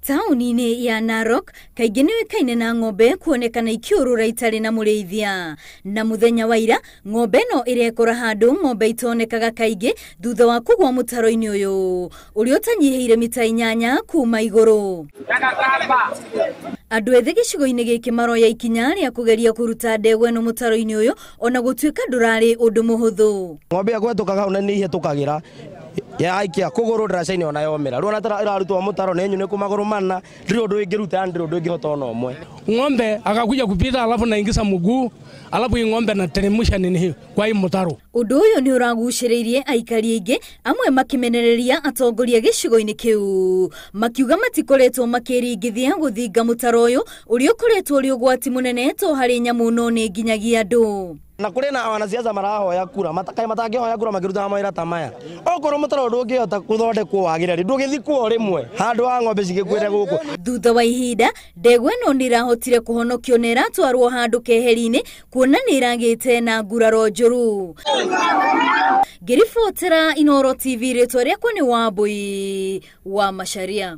Taũni-inĩ ya Narok kaingĩ nĩ ũĩkaine na ng'ombe kuonekana ikĩũrũra itarĩ na mũrĩithia. Na mũthenya wa ira ng'ombe ĩno ĩrekora handũ ng'ombe itonekaga kaingĩ thutha wa kũgwa mũtaro-inĩ ũyũ ũrĩa ũtanyihĩire mita 8 kuma igũrũ. Andũ ethĩ gĩcigo-inĩ gĩkĩ maroya ikinya rĩa kũgeria kũruta ndegwa ĩno mũtaro-inĩ ũyũ ona gũtuĩka ndũrarĩ ũndũ mũhũthũ. Ng'ombe ĩyo kũhetũkaga hau na nĩ ihĩtũkagĩra yaikia kũgũrũ ndaraca-inĩ ona yomĩra rĩu ona ĩrarutwo mũtaro nĩ nyunĩku magũrũ mana, ndĩrĩ ũndũ ĩngĩruta, ndĩrĩ ũndũ ĩngĩhota ona ũmwe. Ng'ombe akakuja kupita alafu naingiza mguu alafu hii ng'ombe nateremsha nini hiyo kwa hii mtaro. Ũndũ ũyũ nĩ ũragucĩrĩirie aikari aingĩ amwe makĩmenereria atongoria gĩcigo-inĩ kĩu makiuga matikoretwo makĩringithia gũthinga mũtaro ũyũ ũrĩa ũkoretwo ũrĩ ũgwati mũnene to harĩ nyamũ no nĩ nginyagia andũ. Na kũrĩ na wanasiasa marahoya kura matakaĩ matangĩhoya kura makĩrutaga mawĩra ta maya. Okorwo mũtaro ndũngĩhota gũthondekwo wagĩre rĩ, ndũgĩthikwo rĩmwe handũ ha ng'ombe cigĩkuĩre gũkũ. Thutha wa ihinda ndegwa ĩno nĩ ĩrahotire kũhonokio na ĩratwarwo handũ keheri-inĩ kuona nĩ ĩragĩte na nguraro njũru. Ngĩribotera Inooro TV, rĩtwa rĩakwa nĩ Wambui wa Macharia.